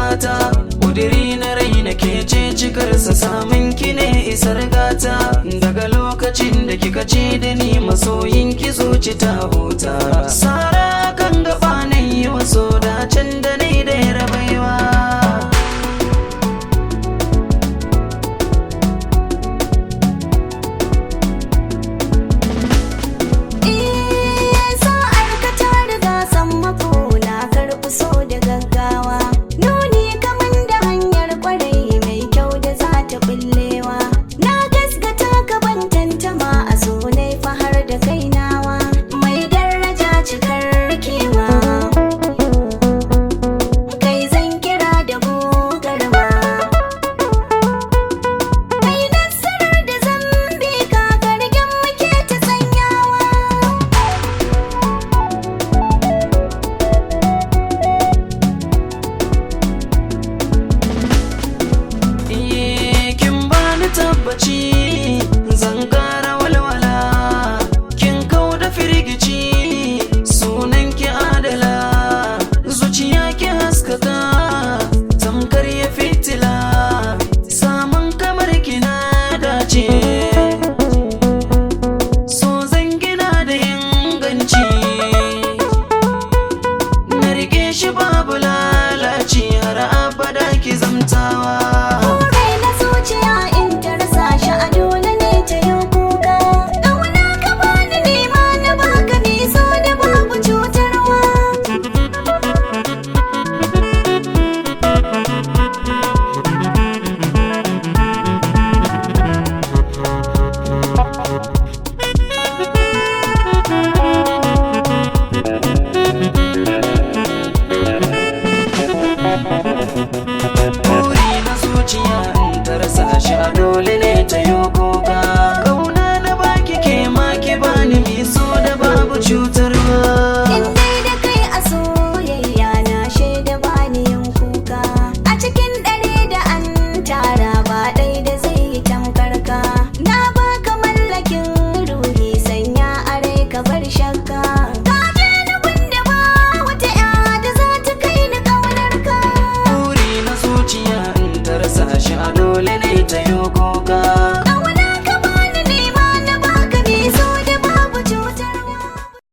mata. Kudiri na rai na ke ce cikarsa, samun ki ne isar gata. Daga lokacin da kika ce da ni masoyin ki, zuci ta huta. Sara kan gaba na yi waso dacen da ni da ya rabaiwa. Eh, sa'ar ka ta riga sammako, na karɓi so da gaggawa. Nuni kaman da hanyar kwarai mai kyau da za ta bullewa. Na gasgata ka, ban tantama, a so na fahar da kainawa. Mai daraja cikar kewa. Kai zan kira da gogarma. Kai nasarar da zambi ka gargen muke ta sanyawa. Iye, kin bani tabbaci zan kara walwala, kin kau da firgici, sunan ki adala, zuciya ki haskaka tamkar ya fitila, samun kamar ki na dace, so zan gina da inganci, na rike shi babu lalaci, har abada ki zamtawa. Kore na zuciya in ta rasa shi a dole ne ta yi kuka. Ƙauna ka bani nema na baka niso da babu cutarwa.